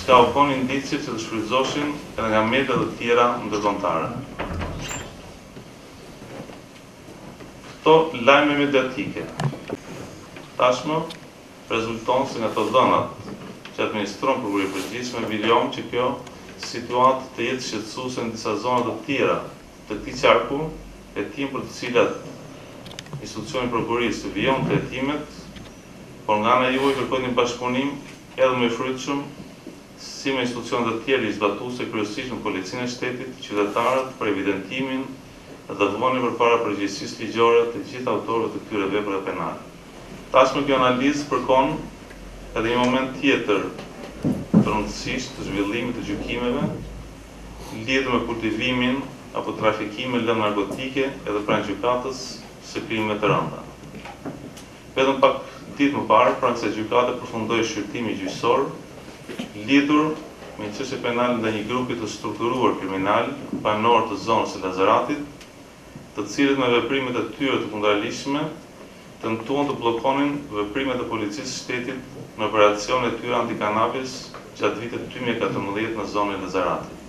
Çka u bënë indicie që të shfrytëzoheshin edhe nga media të tjera ndërkombëtare. Këto lajme mediatike tashmë rezulton se nga të dhënat që administron Prokuroria e Përgjithshme vijon që kjo situatë të jetë shqetësuese në disa zona të tjera të këtij qarku, hetim për të cilat institucioni i prokurorisë vijon të hetimet, por nga ana juaj kërkohet një bashkëpunim edhe më i frytshëm si me institucionet e tjera ligjzbatuese kryesisht me Policinë e Shtetit, qytetarët për evidentimin dhe vënien përpara përgjegjësisë ligjore të gjithë autorëve të këtyre veprave penale. Tashmë kjo analizë përkon edhe një moment tjetër të rëndësishëm të zhvillimit të gjykimeve lidhur me kultivimin apo trafikimin e lëndë narkotike edhe pranë Gjykatës së Krimeve të Rënda. Vetëm pak ditë më parë, pranë kësaj gjykate përfundoi shqyrtimi gjyqësor lidhur me një çështje penale ndaj një grupi të strukturuar kriminal, banorë të zonës së Lazaratit, të cilët me veprimet e tyre të kundërligjshme tentuan të bllokonin veprimet e Policisë së Shtetit në operacionin e tyre antikanabis gjatë vitit 2014 në zonën e Lazaratit.